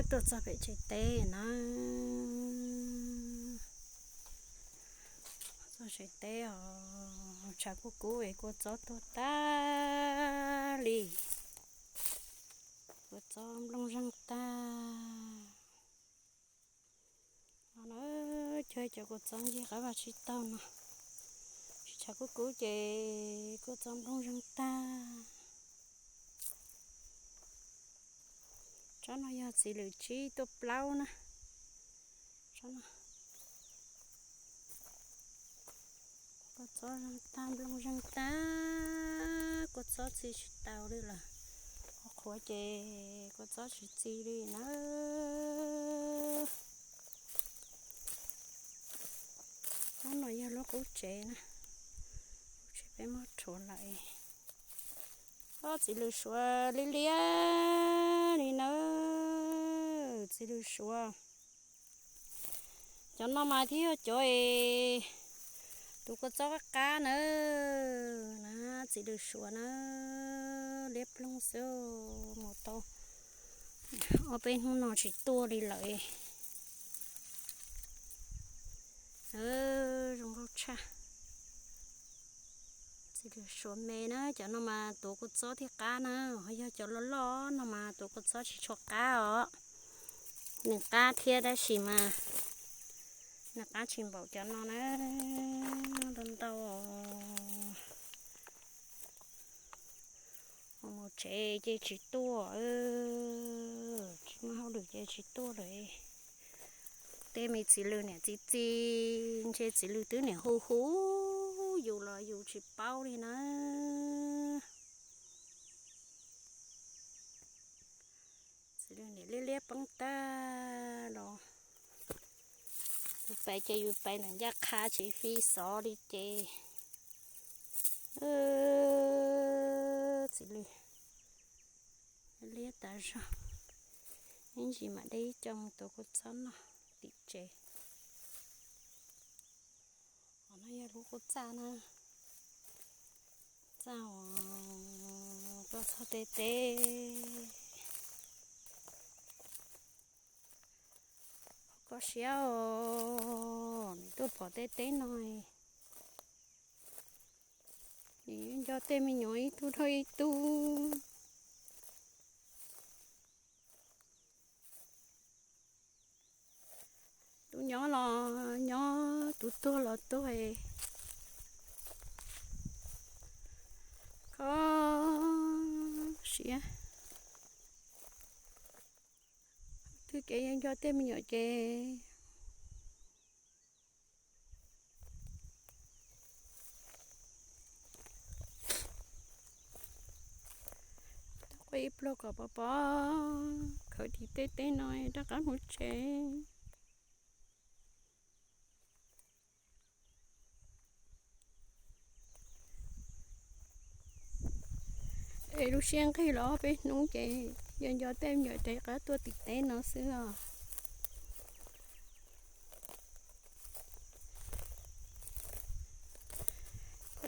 Tuaj txog pem tsev teb na, txog tsev teb os, tshav kub kub es kua txob tuag tag li, kua txob nplooj zeeg tag. No na, cog cov kua txob ncig qab vaj tsib taug no, tshav kub kub ces kua txob nplooj zeeg tag. Tsob no yog txiv lwm tsib tuaj plaub na. Tsob no, kua txob zeeg tag, nplooj zeeg tag, kua txob txi tsis tau li lawm. Qhuav qhuav ces kua txob tsis txi li na. Lub no yog lub qub tsev na, qub tsev peb muab rhuav lawm. Ob, txiv lws suav liab liab li na, txiv lws suav. Cov no mas thiaj yog cov es tus kua txob qab qab na, na, txiv lws suav na, liab ploog xwb, mus tau ob peb hnub no tsis tuaj li lawm. Zoo nkauj tshaj. Txiv lws suav me na, cov no mas tuav kua txob thiaj qab na, ho yog cov loj loj no mas tuav kua txob tsis tshua qab os. Nws qab thiab tab sis mas nws qab tsis npaum cov no na, ntau ntau. Mus tsev ces tsis tuaj, tsis muaj hauj lwm ces tsis tuaj lawm. Tej me txiv lws niam txiv txiv, ntshe txiv lws twb niam hu hu yus los yus tsis paub li na. Txiv lws niam liab liab poob tag los, yus pais ces yus pais ntawm ncaj qha tsis fi xov li ces, txiv lws liab tas zog. Ib ntsis mam de ib co mus tuav kua txob noj tim tsev. Qhov no yog lub qub txaj na, txaj uas tuaj txog tej teb. Koj siab os, nws tuaj pom tej teb no, nws nco tej me nyuam ib tug dhau ib tug. Tus nyob los nyob, tus tuag los tuag. Koj siab. Twb kev yeej nco tej me nyuam ces quaj ib pluag kom pov pob khawv tim tej teb no rov qab mus tsev. Es lub siab nqig los ob peb hnub ces yog nco tej me nyuam rov qab tuaj tim teb no xwb os.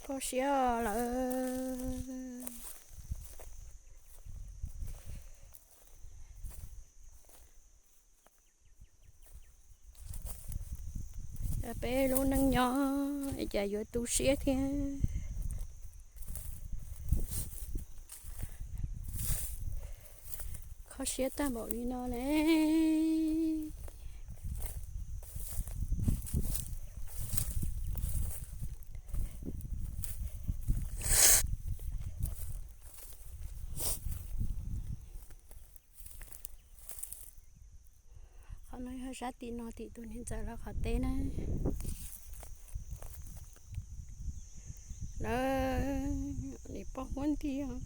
Koj siab lawm. Peb lub neej nyob es cas yuav tu siab thiab kho siab tag npaum li no ne. Qhov no yog sab tim no tim tus niam ntxawm lawv qhov teb na. Lawv nim pob huab nti os,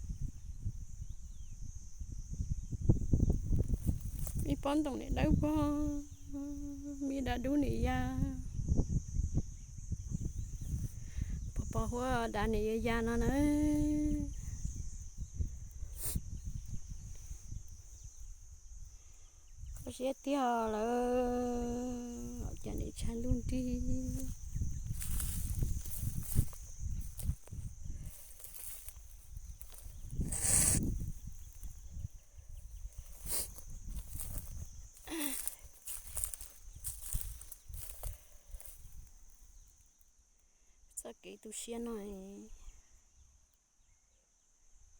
ib pob ntoos nim dawb vog, me dav dub nim ya, pos pos huab dav nim ya ya no na. Kho siab tiag lawm, cas nim tshav ntuj nrig. Kev tu siab no,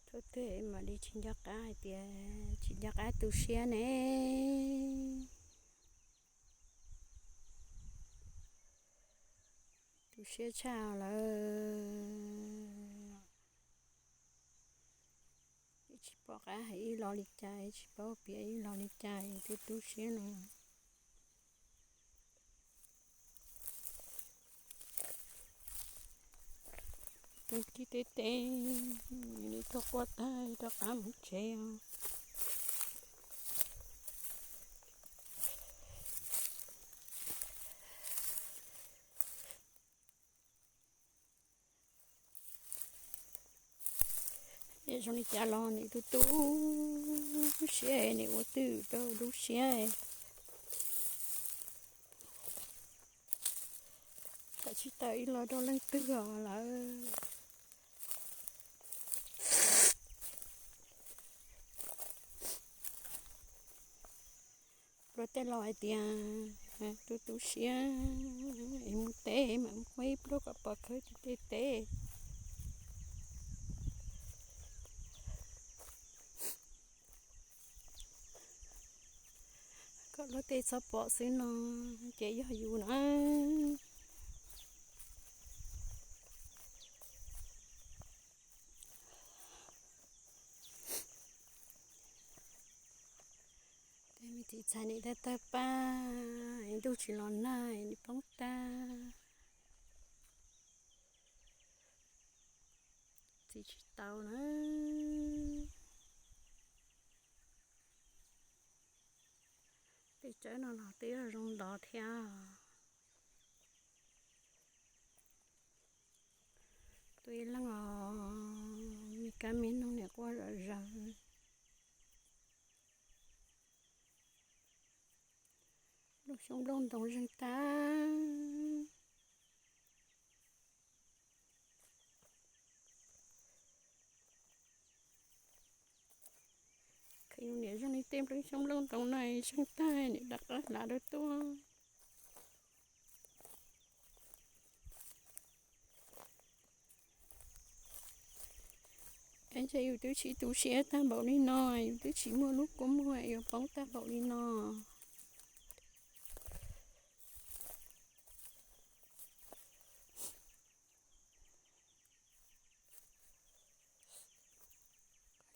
thaum twg mam li tsis nco qab hais tias tsis nco qab tu siab ne. Tu siab tshaj lawm. Tsis pom qab hais ib los li cas, tsis paub piav ib los li cas, twb tu siab no. Tus tib teb teb, nws tuaj quaj tag rov qab mus tsev os. Es zoo li cas los nws tu tu siab, nws ua twj ywm rau lub siab. Txawm tsis tawm ib los rau leej twg os lawm. Luag tej laus hais tias tu tu siab es mus teb mas mus ua ib pluag kom pom khawb tib teb teb. Kom luag tej txhob pom xwb no ces yog yus na. Tej me txiv txhais nim tawg tawg paj, ntuj tsis los nag nim poob tag. Txiv tsis tau na. Peb tsawb no los twb zoo ntov thiab. Tus ib leeg os, me kab me noog niam quaj zom zaws. Nplooj xyoob nplooj ntoo zeeg tag. Khwv yus niam zoo li tej nplooj xyoob nplooj ntoo no zeeg tag niam rov qab hla rau tuaj. Es ntshe yus twb tsis tu siab tag npaum li no, yus twb tsis muaj lub kua muag yuav poob tag npaum li no.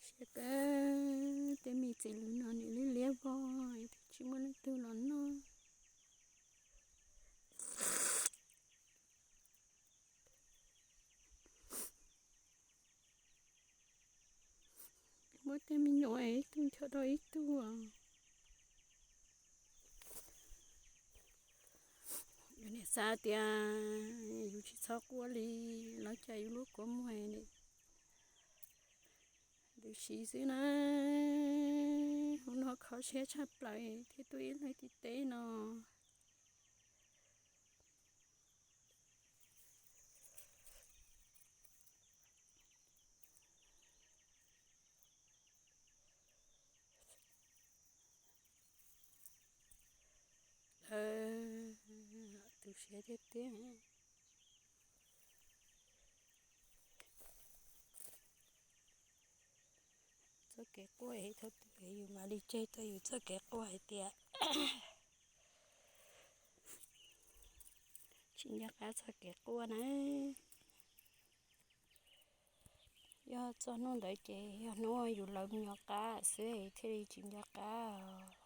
Siab kawg, tej me txiv lws no nim liab liab vog, twb tsis muaj leej twg los noj. Muab tej me nyuam ib tug ncho rau ib tug. Yus niam xav tias yus tsis txhob quaj li, los cas yus lub kua muag ntws si xwb na. Hmo no kho siab tshaj plaws thiaj tuaj ib leeg tib teb no. Lawv tu siab tiag tiag. Txoj kev quaj es thaum twg yus mam li tseg tau yus txoj kev quaj hais tias tsis nco qab txoj kev quaj na. Yog txog hnub ntawd ces yog hnub yus lawv me nyuam qab xwb thiaj li tsis nco qab.